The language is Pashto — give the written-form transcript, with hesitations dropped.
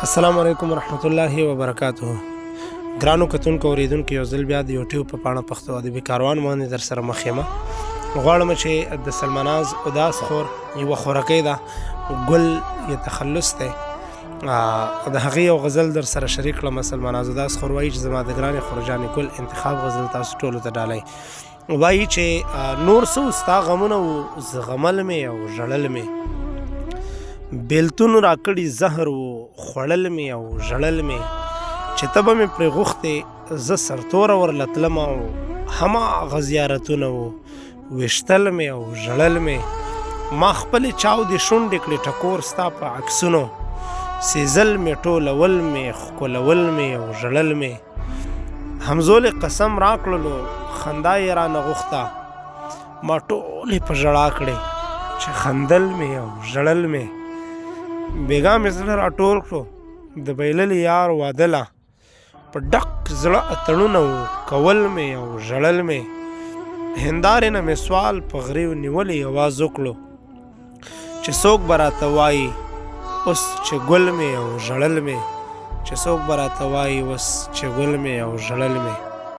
السلام علیکم ورحمت الله وبرکاته. ګرانو کتونکو، اوریدونکو، یو ځل بیا د یوټیوب په پاڼه پښتو ادبي کاروان باندې در سره مخ یم. غواړم چې د سلماناز اداس خور، یوه خورکۍ ده، ګل یې تخلص دی، د هغې یو غزل در سره شریک کړم. سلماناز اداس خور وایي چې زما د ګرانې خورجانې ګل انتخاب غزل تاسو ټولو ته ډالۍ. وایي چې نور څه ستا غمونه وو، زغمل مې او ژړل مې، بیلتون راکړي زهر وو، خوړل مې او ژړل مې، چې ته به مې پرې غوښتې زه سرتوره ورله تلم او هماغه زیارتونه وو، ویشتل مې او ژړل مې. ما خپلې چاودې شونډې کړې ټکور ستا په عکسونو، سیزل مې، ټولول مې، ښکلول مې او ژړل مې. همزولې قسم راکړلو، خندا یې رانه غوښته، ما ټولې په ژړا کړې چې خندل مې او ژړل مې. بیګا مې زړه راټول کړو د بایللي یار واده له، په ډک زړه اتڼونه وو، کول مې او ژړل مې. هندارې نه مې سوال په غریو نیولې اواز وکړو چې څوک به راته وایي اوس چې ګل مې او ژړل مې، چې څوک به راته وایي اوس چې ګل مې او ژړل مې.